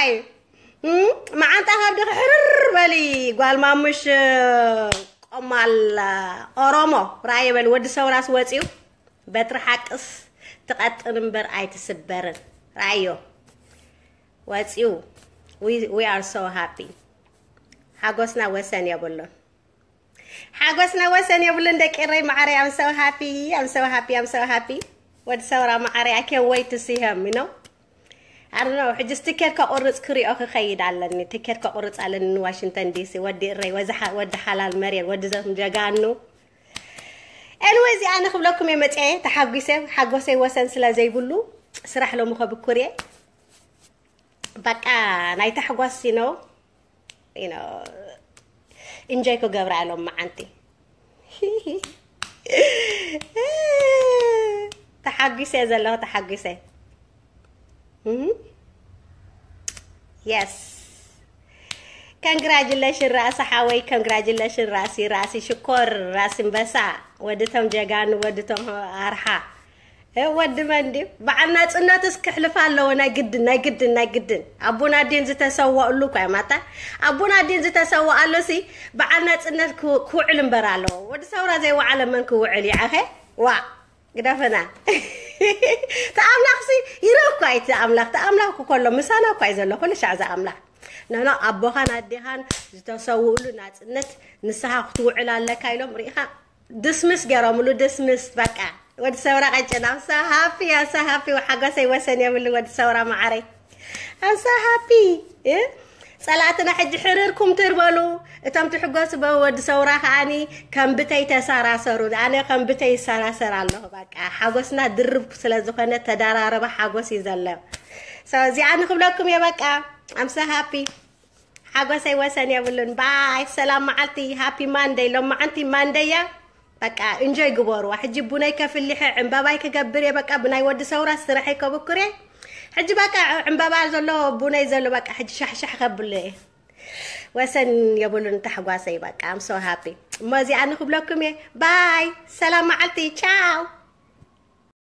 ኣይ፣ እም፣ መዓንጣ ካብ ድኺ ሕርር በሊ። ጓል ማሙሽ፣ ቆማል ኦሮሞ፣ ራእየ በሊ። ወዲ ሰውራስ ወፂኡ፣ በትሪ ሓቅስ ትቐጥን እምበር ኣይትስበርን። ራእዮ ወፂኡ። We are so happy። ሓጎስና ወሰን የብሉን። ሓጎስና ወሰን የብሉን ደቂ ኤረይ መዓረይ። I'm so happy, I'm so happy, I'm so happy። ወዲ ሰውራ መዓረይ፣ I can't wait to see him, you know? I don't know፣ ሕጅስ ትኬት ከቑርጽ ክሪኦ ክኸይድ ኣለኒ። ትኬት ከቑርጽ ኣለኒ ንዋሽንግተን ዲሲ። ወዲ እረይ፣ ወዲ ሓላል መሬት፣ ወዲ ዘም ጀጋኑ። Anyway፣ እዚኣ ንክብለኩም እየ መፅኤ፣ ተሓጒሰ፣ ሓጎሰይ ወሰን ስለ ዘይብሉ፣ ስራሕ ሎሚ ከብኩር እየ። በቃ ናይ ታሕጓስ፣ you know፣ you know፣ ኢንጆይ ክገብራ ኢሎም መዓንቲ። ተሓጒሰ ዘለኹ፣ ተሓጒሰ። የስ። Congratulation ራእሲ ሓወይ፣ congratulation ራእሲ፣ ራእሲ ሽኮር፣ ራእሲ እምበሳ፣ ወድቶም ጀጋኑ፣ ወድቶም ኣርሓ። እ፣ ወዲ መን ድዩ? በዓል ናጽነትስ ክሕልፍ ኣለዎ። ናይ ግድን፣ ናይ ግድን፣ ናይ ግድን። ኣቦና ኣዴን ዝተሰወኣሉ እኮ እያ ማታ። ኣቦና ኣዴን ዝተሰወኣሉ ሲ በዓል ናጽነት ክው-፣ ክውዕል እምበር ኣለዎ። ወዲ ሰውራ ዘይወዓለ መን ክውዕል እዩ? ኣኸ? ዋ፣ ግደፈና። ተኣምላኽ ሲ ይረው እኮ እዩ። ተኣምላኽ፣ ተኣምላኽ እኮ ከሎ ምሳና እኮ እዩ ዘሎ። ኩሉ ሻዕ ዝኣምላኽ። ነኖ ኣቦኻን ኣዴኻን ዝተሰውእሉ ናጽነት ንስኻ ክትውዕል ኣለካ ኢሎም ርኢኻ ድስምስ ገይሮምሉ፣ ድስምስ በቃ። ወዲ ሰውራ ቀጭን፣ I'm so happy፣ I'm so happy። ሓጎሰይ ወሰን የብሉ ወዲ ሰውራ መዓረይ። I'm so happy። እ? ጸላእትና ሕጂ ሕርርኩም ትርበሉ። እቶም ትሕጎሱ በ-፣ ወዲ ሰውራ ከኣኒ ከም ብተይ ተሰራሰሩ። ኣነ ከም ብተይ ይሰራሰር ኣለኹ። በቃ ሓጎስና ድርብ ስለ ዝኾነ ተደራረበ ሓጎስ እዩ ዘሎ። So እዚኣ ንክብለኩም እየ በቃ። I'm so happy። ሓጎሰይ ወሰን የብሉን። ባይ፣ ሰላም መዓልቲ፣ ሃፒ ማንደይ። ሎም መዓንቲ ማንደያ፣ በቃ እንጆይ ግበሩዋ። ሕጂ ቡነይ ከፍልሐ፣ ዕምባባይ ክገብር እየ። በቃ ብናይ ወዲ ሰውራ ስራሐይ ከብኩር እየ። ሕጂ በቃ ዕምባባ ዘሎ፣ ቡነይ ዘሎ፣ በቃ ሕጂ ሻሕሻሕ ከብሎ እየ። ወሰን የብሉን ታሕጓሰይ። በቃ I'm so happy። እሞ እዚኣ ንክብለኩም እየ። ባይ፣ ሰላም መዓልቲ፣ ቻው።